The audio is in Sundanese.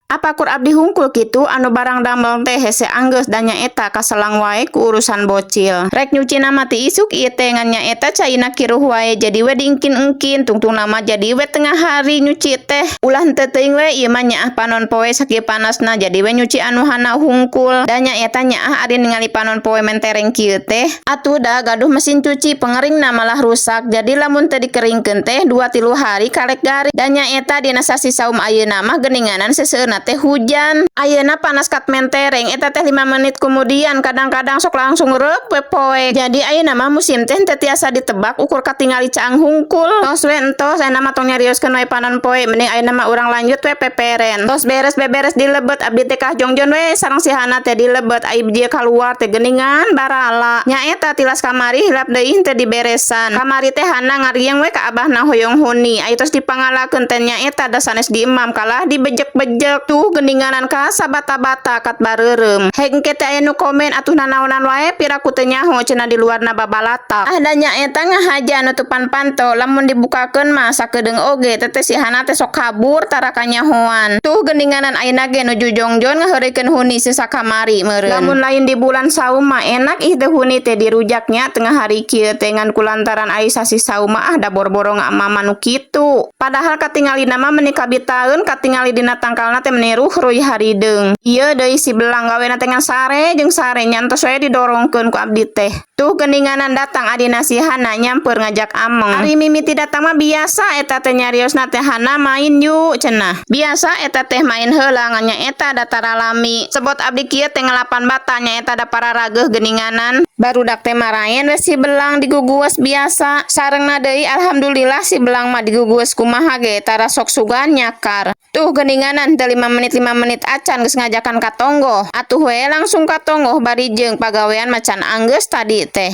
Apa kur abdi hungkul kitu anu barang damel teh hese anggeus, da nyaeta kaselang wae ku urusan bocil. Rek nyucina mah ti isuk ieu teh, ngan nyaeta caina kiruh wae, jadi we diengkin-engkin, tungtungna mah jadi we tengah hari nyuci teh. Ulah henteu teuing we ieu mah, nyaah panon poe sakieu panasna, jadi we nyuci anu hana hungkul. Da nyaeta nyaah ari ningali panon poe mentereng kieu teh. Atuh da gaduh mesin cuci, pengeringna malah rusak, jadi lamun teu dikeringkeun teh 2-3 hari karek garing. Da nyaeta dina sasi saum ayeuna mah geuninganan seseueurna teh hujan. Ayeuna panas kat mentereng, eta teh 5 menit kemudian kadang-kadang sok langsung reup we poek. Jadi ayeuna mah musim teh teu tiasa ditebak, ukur katingali caang hungkul. Tos we entos, ayeuna mah tong nyarioskeun wae panon poe, mending ayeuna mah urang lanjut we peperen. Tos beres beberes di lebet, abdi teh kah jongjon we sareng si Hana teh di lebet, ai dia kaluar teh geuningan barala. Nyaeta tilas kamari hilap deui teh diberesan. Kamari teh Hana ngarieng we ka abahna hoyong huni, ai tos dipangalakeun teh nyaeta da sanes di emam, kalah dibejek-bejek. Tuh geuninganan ka sabata-bata kat bareureum. Hek engke teh aya nu komen, "Atuh nanaonan wae, piraku teu nyaho," cenah, "di luarna babalatak." Ah, da nyaeta ngahaja nutupan panto, lamun dibukakeun mah sakedeung oge teteh si Hana teh sok kabur tara kanyahoan. Tuh geuninganan ayeuna ge nuju jongjon ngaheureuykeun huni sisa kamari meureun. Lamun lain di bulan saum mah enak ih teh huni teh dirujaknya tengah hari kieu teh, ngan kulantaran ari sasi saum mah ah da boro-boro ngamama nu kitu. Padahal katingalina mah meuni kabitaeun, katingali dina tangkalna teh meuni ruhruy harideung. Ieu deui si belang gawena teh ngan sare jeung sare, nyantos we didorongkeun ku abdi teh. Tuh geuninganan datang adina si Hana nyamper ngajak ameng. Ari mimiti datang mah biasa eta teh nyariosna teh, "Hana, main yuk," cenah. Biasa eta teh main heula, ngan nyaeta da tara lami. Sebot abdi kieu teh ngelapan bata, nyaeta da pararageuh geuninganan. Barudak teh maraen we si belang digugues biasa. Sarengna deui alhamdulillah si belang mah digugues kumaha ge tara sok sugan nyakar. Tuh geuninganan teu 5 menit 5 menit acan geus ngajakan ka tonggoh. Atuh we langsung ka tonggoh bari jeung pagawean macan anggeus tadi teh.